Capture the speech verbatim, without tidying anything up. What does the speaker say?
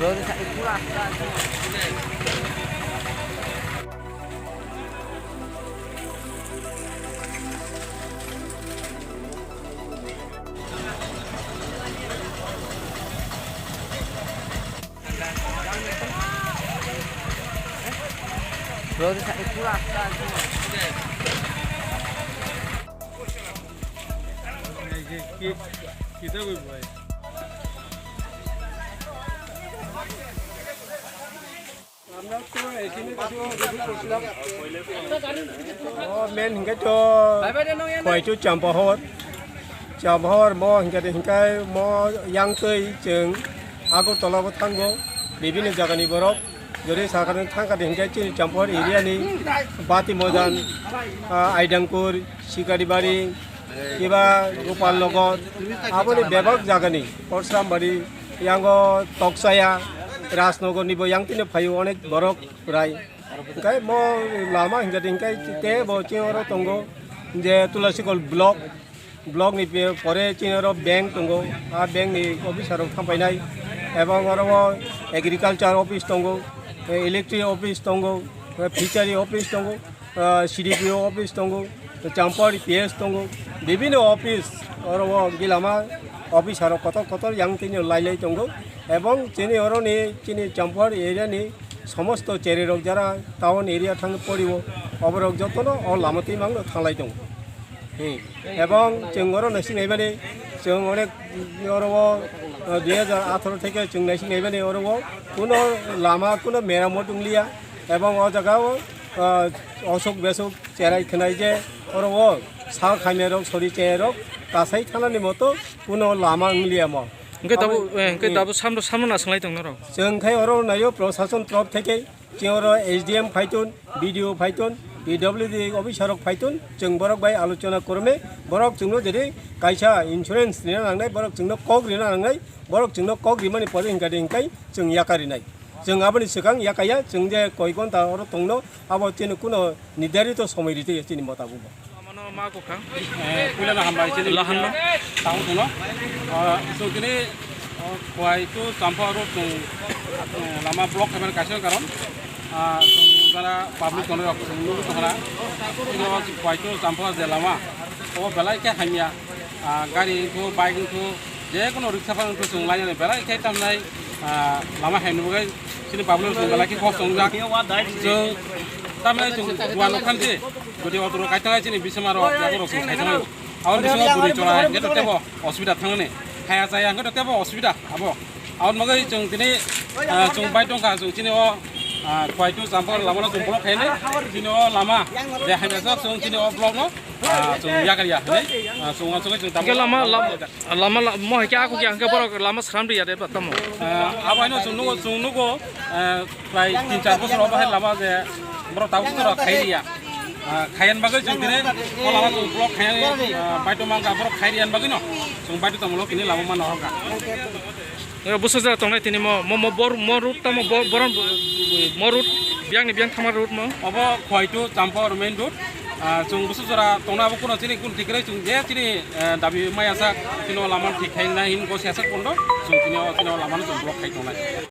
O main hingke to Khwaichu Champahor, Champahor mo hingke de hingke mo yang twi chwng Agartala bo thango, bibini jagani borok jodi sakani thangkha de hingke chini Champahor area ni Bati Moidan, ah, Aidangkur, Sikaribari, kiba Gopal Nagar, aboni bebak jagani, Porsambari, yango Toksaya, Rajnagar nibo yang tini phaio onek borok rai. Hingke mo lama hingke hingke te bo chini oro tongo je Tulasikol block, block ni pe-, pore chini oro bank tongo, a bank ni officer rok thampainai, ebong oro o agriculture office tongo, electric office tongo, fishery office tongo. Ah, C D P O office tongo, Champahor P S tongo, bibino office, oro o gilama officer rok kotor kotor yang tini lai lai tongo, ebong chini oro ni chini Champahor area ni somosto cheri rok jara town area thang pori o, oborok jotono o lama twi mangno thanglai tongo. Hmm. Ebong chwng oro naising naimani, chwng onek oro o, ah, dui hajar atharo theke chwng naising naimani oro o kuno lama kuno meramot wngliya, ebong o jaga o ah, osuk besuk cherai khwnai je oro o sal khaimya rok sori chaya rok kasai thanani moto kuno lama wngliya mo. Hingke tabuk, abo, eh, hingke hmm. Tabuk samno, samno nasinglai tong norok. Chwng khai oro naio prosason trop theke chwng oro S D M phaitun, B D O phaitun, P W D officer rok phaitun, chwng borok bai alochona korme borok chwngno jodi kaisa insurance rina nangnai borok chwngno kok rina nangnai borok chwngno kok rimani pore hingka de hingkai chwng yakarinai. Chwng aboni swkang yakaya, chwng je koi ghonta oro tongno, abo chini kuno nirdarito somoi rite chini motabuk bo. Amano ma kokha? Eh, puilano hambai chini Lahanno? Tamo tongno. Ah, chwng tini, oh, Khwaichu Champahor road chwng, eh, lama block khaimani kaisa karon. Ah, chwng jara public tongnai rok chwng nugwi tongkha na. Chini o Khwaichu Champahor je lama, o belai khe hamya. Ah, gari wngkhu, bike wngkhu, je kono riksa phano wngkhu, chwng lainani belai khe tamnai, ah, lama hai nugwi chini public rok chwng belai khe kosto wngjak. Chwng tamnai chwng duan nukha se, jodi auto rok kaithang hai chini bisima rok, yago rok chwng kaithang hai. Aboni bisingo bwrwi chora hai hwnkhe to tebo osubida thangnani. Haya chaya hwnkhe to tebo osubida abo. Aboni bagwi chwng tini, ah, chwng bai tongkha, chwng chini o, ah, Khwaichu Champahor lama no chwng block khainai. Chini o lama je hamya jak chwng chini o block no, ah, chwng yakar ya hinwi, ah, chwng uansugwi chwng tabuk. Hingke lama, lam-, lama la-, mo hai khe ako khe hingke borok lama sram riya de ba tamo? Ah, abo haino chwng nugo, chwng nugo, ah, prai tin char bosor obo hai lama je borok tabuk jora khai riya. Ah, khaiyan bagwi chwng tini o lama chwng block khaiyan, ah, baito mangka borok khai riyan bagwi no chwng baito tongmolo tini lama mano hokha. Yo, busu jora tongnai tini mo, mo, mo, bor-, mo route tamo, bor-, boron, mo route, biyang ni biyang thama route mo. Obo Khwaichu Champahor main road. Ah, chwng busu jora tongna abo kuno chini kun tikrai chwng je chini, eh, dabi maya sak, chini o lama thik khai nai hin go siya sak pondo, chwng chini o, chini o lama no chwng block khai tongnai.